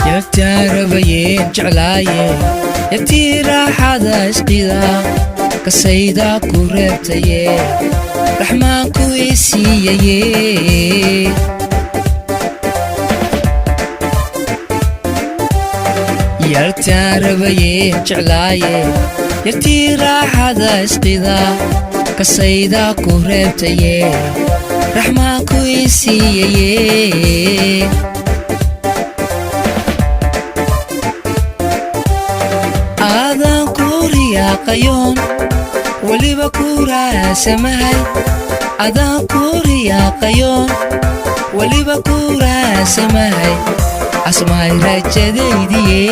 Yartaan rabayeen jeclaaye, yartii raaxada isqida, kasayda ku reebtaye, raxmaanku ii siiyaye. Yartaan rabayeen jeclaaye, yartii raaxada isqida, kasayda ku reebtaye, raxmaanku ii siiyaye. Aadaan ku riyaaqayoon weliba ku raasamahay, adaan ku riyaaqayoon weliba ku raasamahay, asmaay rajadaydiye.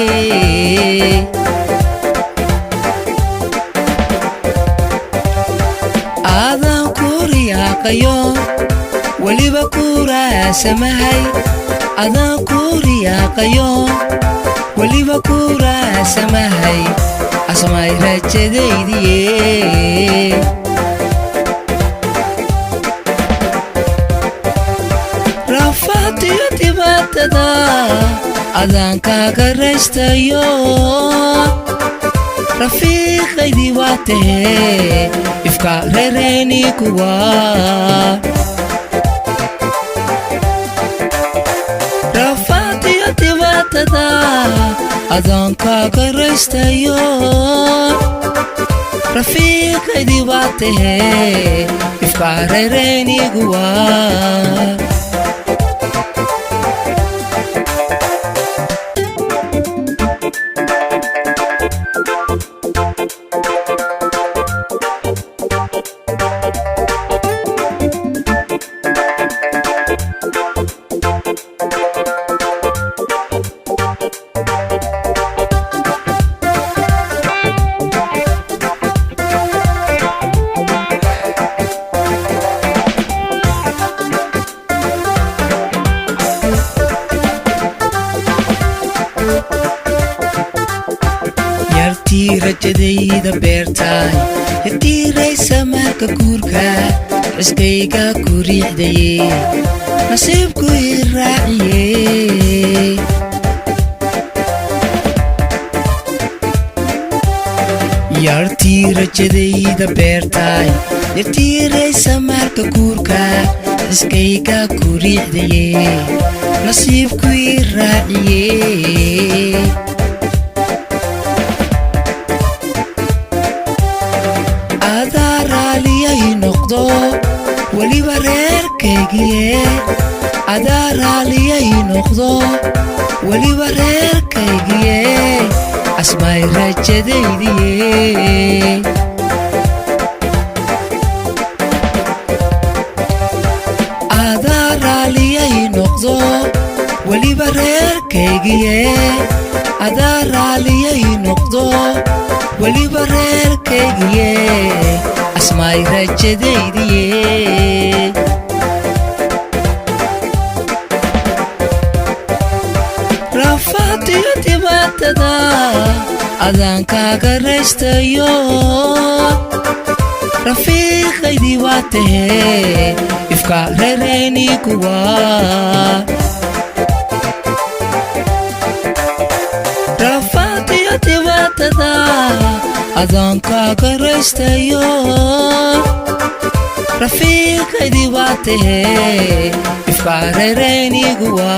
Aadaan ku riyaaqayoon weliba ku raasamahay, adaan ku riyaaqayoon weliba ku raasamahay, asmaay rajadaydiye. Rafaadiyo dhibaatada adaan kaaga raystayo, rafiiqaydii waa tahee, ifka reereeni kuwa. Rafaadiyo dhibaatada adaan kaaga raystayo, rafiiqaydii waa tahee, ifka reereyniguwa. Yartii rajadayda beertaay, yartii raysa maalka guurka, xiskayga ku riixdaye, nasiibku ii raaciye. Yartii rajadayda beertaay, yartii raysa maalka guurka, xiskayga ku riixdaye, nasiibku ii raaciye. Adaa raaliyay noqdo weliba reerkaygiye, adaa raaliyay noqdo weliba reerkaygiye, asmaay rajadaydiye. Adaa raaliyay noqdo weliba reerkaygiye, adaa raaliyay noqdo weliba reerkaygiye, asmaay rajadaydiye. Rafaadiyo dhibaatada adaan kaaga raystayo, rafiiqaydii waa tahee, ifka reereyni kuwa. Rafaadiyo dhibaatada adaan kaaga raystayo, rafiiqaydii waa tahee, ifka reereyniguwa.